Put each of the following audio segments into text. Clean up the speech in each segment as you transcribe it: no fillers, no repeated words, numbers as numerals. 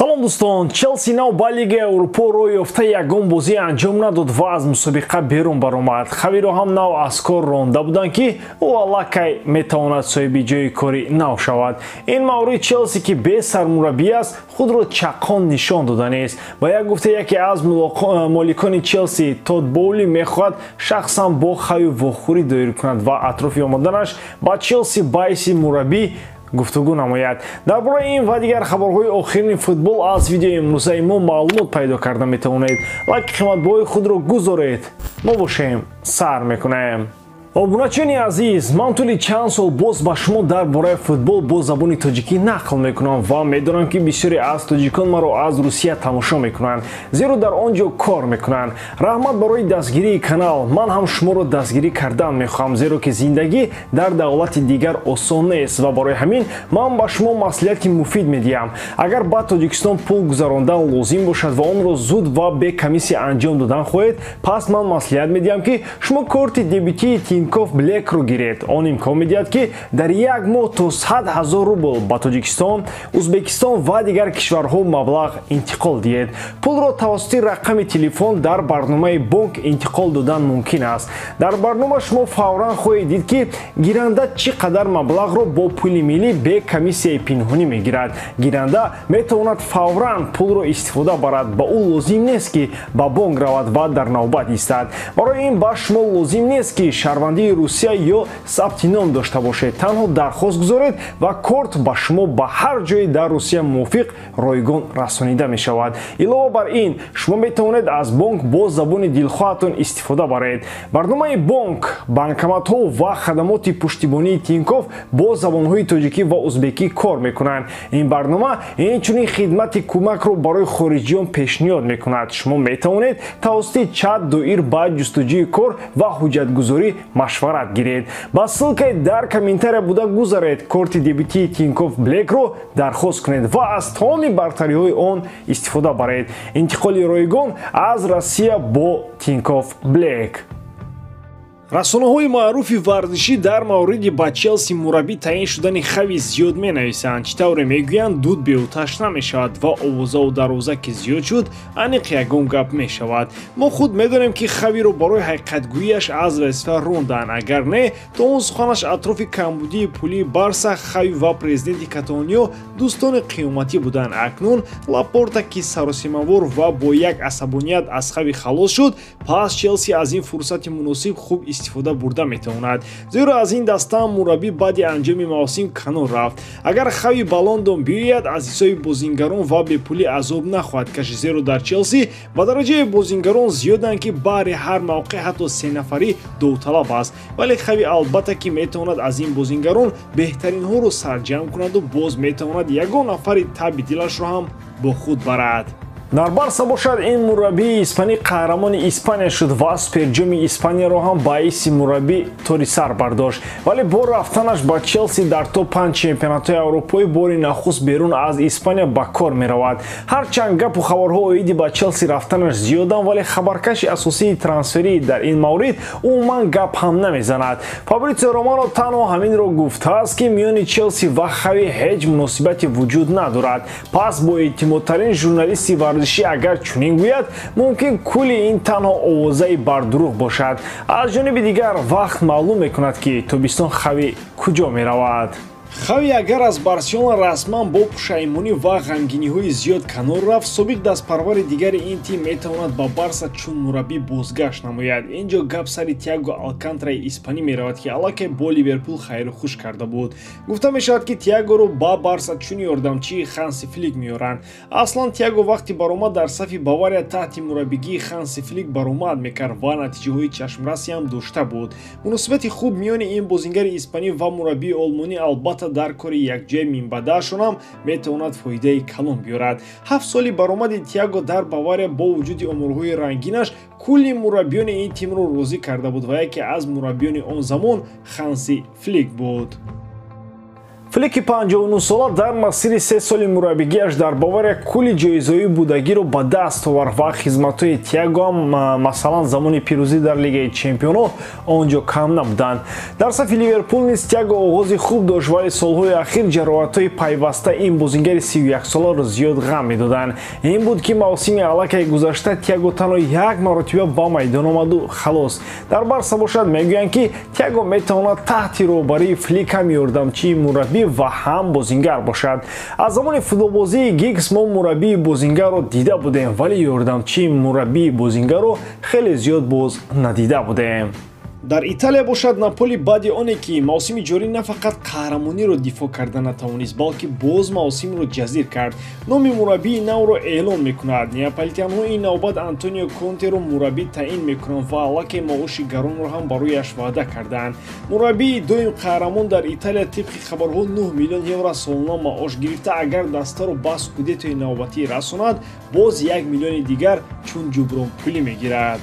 Салом, дӯстон. Челси нав ба Лигаи Аврупо роҳ ёфта, ягон бозӣ анҷом надод ва аз мусобиқа берун баромад. Хавиро ҳам нав аз кор ронда буданд, ки ӯ аллакай метавонад соҳиби ҷои кори нав шавад. Ин маврид Челси, ки бе сармураббӣ аст, худро чаққон нишон доданист. Ба як гуфта, яке аз моликони Челси, Тод Боули, мехоҳад шахсан бо Хави вохӯрӣ доир кунад ва атрофи омаданаш ба Челси ба ҳайси мураббӣ гуфтугӯ намояд. Дар бораи ин ва дигар хабарҳои охирини футбол аз видеои имрӯзаи мо маълумот пайдо карда метавонед. Лайки қиматбоҳои худро гузоред. Мо бошем, сар мекунем. Обуначиёни азиз, ман тӯли чанд сол боз ба шумо дар бораи футбол бо забони тоҷикӣ нақл мекунам ва медонам, ки бисёре аз тоҷикон маро аз Русия тамошо мекунанд, зеро дар он ҷо кор мекунанд. Раҳмат барои дастгирии канал. Ман ҳам шуморо дастгирӣ кардан мехоҳам, зеро ки зиндагӣ дар давлати дигар осон нест ва барои ҳамин ман ба шумо маслиҳати муфид медиҳам. Агар ба Тоҷикистон пул гузарондан лозим бошад ва онро зуд ва бе комиссия анҷом додан хоҳед, пас ман маслиҳат медиҳам, ки шумо корти дебитии Тинькофф Блекро гиред. Он имкон медиҳад, ки дар як моҳ то 100 000 рубл ба Тоҷикистон, Узбекистон ва дигар кишварҳо маблағ интиқол диҳед. Пулро тавассути рақами телефон дар барномаи бонк интиқол додан мумкин аст. Дар барнома шумо фавран хоҳед дид, ки гиранда чӣ қадар маблағро бо пули миллӣ бе комиссияи пинҳонӣ мегирад. Гиранда метавонад фавран пулро истифода барад. Ба ӯ лозим нест, ки ба бонк равад ва дар навбат истад. Барои ин ба шумо лозим нест, ки шаҳрвандии Русия ё сабти ном дошта бошед. Танҳо дархост гузоред ва корт ба шумо ба ҳар ҷое дар Русия мувофиқ ройгон расонида мешавад. Илова бар ин, шумо метавонед аз бонк бо забони дилхоҳатон истифода баред. Барномаи бонк, банкоматҳо ва хадамоти пуштибонии Тинькофф бо забонҳои тоҷикӣ ва узбекӣ кор мекунанд. Ин барнома инчунин хидмати кӯмакро барои хориҷиён пешниҳод мекунад. Шумо метавонед тавассути чат доир ба ҷустуҷӯи кор ва ҳуҷҷатгузорӣ машварат гиред. Ба ссылкаи дар комментария буда гузаред, корти дебитии Тинькофф Блекро дархост кунед ва аз тамоми бартариҳои он истифода баред. Интиқоли ройгон аз Россия бо Тинькофф Блек. Расонаҳои маъруфи варзишӣ дар мавриди ба Челси мураббӣ таъин шудани Хави зиёд менависанд. Чӣ тавре мегӯянд, дуд беоташ намешавад ва овозаву дарвоза ки зиёд шуд, аниқ ягон гап мешавад. Мо худ медонем, ки Хавиро барои ҳақиқатгӯияш аз вазифа ронданд. Агар не, то он суханаш атрофи камбудии пулии Барса. Хави ва президенти Каталониё дӯстони қиёматӣ буданд. Акнун Лапорта, ки саросимавор ва бо як асабоният аз Хави халос шуд, пас Челси аз ин фурсати муносиб хуб истифода бурда метавонад, зеро аз ин даста мураббӣ баъди анҷоми мавсим канор рафт. Агар Хави ба Лондон биёяд, аз ҳисоби бозингарон ва бепулӣ азоб нахоҳад кашид, зеро дар Челси ба дараҷаи бозингарон зиёданд, ки баҳри ҳар мавқеъ ҳатто сенафарӣ довталаб аст. Вале Хави албатта ки метавонад аз ин бозингарон беҳтаринҳоро сарҷамъ кунаду боз метавонад ягон нафари таби дилашро ҳам бо худ барад. Дар Барса бошад, ин мураббии испанӣ қаҳрамони Испания шуд ва Суперҷоми Испанияро ҳам ба ҳайси мураббӣ тори сар бардошт. Вале бо рафтанаш ба Челси дар топ 5 чемпионатҳои аврупоӣ бори нахуст берун аз Испания ба кор меравад. Ҳарчанд гапу хабарҳо оиди ба Челси рафтанаш зиёданд, вале хабаркаши асосии трансферӣ дар ин маврид умуман гап ҳам намезанад. Фабритсио Романо танҳо ҳаминро гуфтааст, ки миёни Челси ва Хави ҳеҷ муносибате вуҷуд надорад. Пас боэътимодтарин журналисти варзишӣ агар чунин гӯяд, мумкин кулли ин танҳо овозаи бардурӯғ бошад. Аз ҷониби дигар, вақт маълум мекунад, ки тобистон Хави куҷо меравад. Хави агар аз Барселона расман бо пушаймонӣ ва ғамгиниҳои зиёд канор рафт, собиқ дастпарвари дигари ин тим метавонад ба Барса чун мураббӣ бозгашт намояд. Ин ҷо гап сари Тиаго Алкантраи испанӣ меравад, ки аллакай бо Ливерпул хайру хуш карда буд. Гуфта мешавад, ки Тиагоро ба Барса чун ёрдамчии Ханси Флик меоранд. Аслан Тиаго вақти баромад дар сафи Бавария таҳти мураббигии Ханси Флик баромад мекард ва натиҷаҳои чашмрасиам дошта буд. Муносибати хуб миёни ин бозингари испанӣ ва мураббии олмонӣ албатта дар кори якҷоя минбаъдаашонам метавонад фоидаи калон биёрад. 7 соли баромади Тиаго дар Бавария бо вуҷуди оморҳои рангинаш кулли мураббиёни ин тимро розӣ карда буд ва яке аз мураббиёни он замон Ханси Флик буд. Флики 59 сола дар масири 3 соли мураббигиаш дар Бавария кулли ҷоизаҳои будагиро ба даст овард ва хизматҳои Тиаго ҳам, масалан, замони пирӯзӣ дар Лигаи чемпионҳо он ҷо кам набуданд. Дар сафи Ливерпул низ Тиаго оғози хуб дошт, вале солҳои ахир ҷароҳатҳои пайваста ин бозингари 31-соларо зиёд ғам медоданд. Ин буд, ки мавсими аллакай гузашта Тиаго танҳо як маротиба ба майдон омаду халос. Дар Барса бошад, мегӯянд, ки Тиаго метавонад таҳти роҳбарии Флик ҳам ёрдамчии мураббӣ ва ҳам бозингар бошад. Аз замони футболбозии Гиггс мо мураббии бозингарро дида будем, вале ёрдамчии мураббии бозингарро хеле зиёд боз надида будем. Дар Италия бошад, Наполи баъди оне ки мавсими ҷорӣ на фақат қаҳрамониро дифоъ карда натавонист, балки боз мавсимро ҷазир кард, номи мураббии навро эълон мекунад. Неаполитянҳо ин навбат Антонио Контеро мураббӣ таъин мекунанд ва аллакай маоши гаронро ҳам барояш ваъда кардаанд. Мураббии доим қаҳрамон дар Италия тибқи хабарҳо 9 миллион евро солона маош гирифта, агар дастаро ба скудетои навбатӣ расонад, боз 1 миллиони дигар чун ҷубронпулӣ мегирад.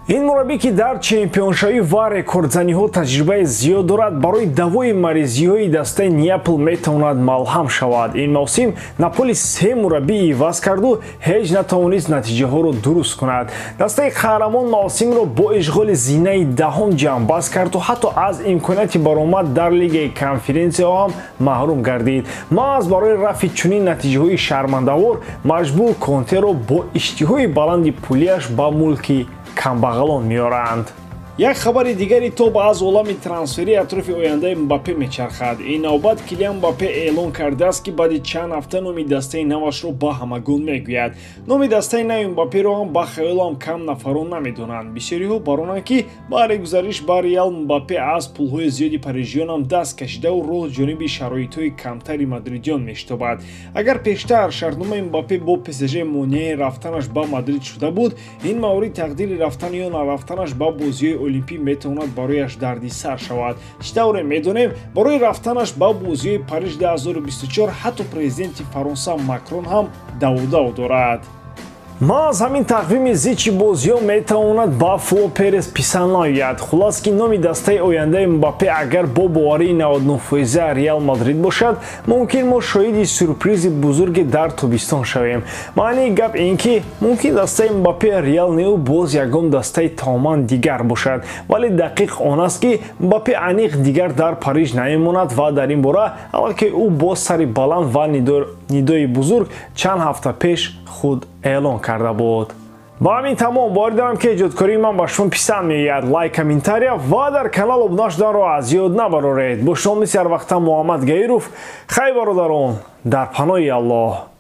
Ин мураббӣ, ки дар чемпионшавӣ ва рекордзаниҳо таҷрибаи зиёд дорад, барои давои маризиҳои дастаи Неапл метавонад малҳам шавад. Ин мавсим Наполи се мураббӣ иваз карду ҳеҷ натавонист натиҷаҳоро дуруст кунад. Дастаи қаҳрамон мавсимро бо ишғоли зинаи 10-ум ҷамъбаст карду ҳатто аз имконияти баромад дар Лигаи конференсияҳо ҳам маҳрум гардид. Маҳз барои рафъи чунин натиҷаҳои шармандавор маҷбур Контеро бо иштиҳои баланди пулиаш ба мулки камбағалон меоранд. Як хабари дигари тоб аз олами трансферӣ атрофи ояндаи Мбаппе мечархад. Ин навбат Килиан Мбаппе эълон кардааст, ки баъди чанд ҳафта номи дастаи навашро ба ҳамагон мегӯяд. Номи дастаи нави Мбапперо ҳам ба хаёлам кам нафарон намедонанд. Бисёриҳо баронанд, ки баъди гузариш ба Реал Мбаппе аз пулҳои зиёди парижиёнам даст кашидаву роҳ ҷониби шароитҳои камтари мадридиён мешитобад. Агар пештар шартномаи Мбаппе бо ПСЖ монеаи рафтанаш ба Мадрид шуда буд, ин маврид тақдири рафтан ё нарафтанаш ба бозиҳои Олимпӣ метавонад барояш дарди сар шавад. Чӣ тавре медонем, барои рафтанаш ба бозиҳои Париж 2024 ҳатто президенти Фаронса Макрон ҳам давудав дорад. Маҳз ҳамин тақвими зичи бозиҳо метавонад ба Фло Перес писанд наояд. Хулас, ки номи дастаи ояндаи Мбаппе агар бо боварии 99% Реал Мадрид бошад, мумкин мо шоҳиди сюрпризи бузурге дар тобистон шавем. Маънии гап ин ки мумкин дастаи Мбаппе Реал неу боз ягон дастаи тамоман дигар бошад, вале дақиқ он аст, ки Мбаппе аниқ дигар дар Париж намемонад ва дар ин бора аллакай ӯ боз сари баланд ва нидои бузург чанд ҳафта пеш худ эълон карда буд. Ба ҳамин тамом. Боварӣ дорам, ки эҷодкории ман ба шумо писанд меояд. Лайк, комментария ва дар канал обуна шуданро аз ёд набароред. Бо шумо мисли ҳар вақта Муҳаммад Гаиров. Хай, бародарон, дар паноҳи Аллоҳ.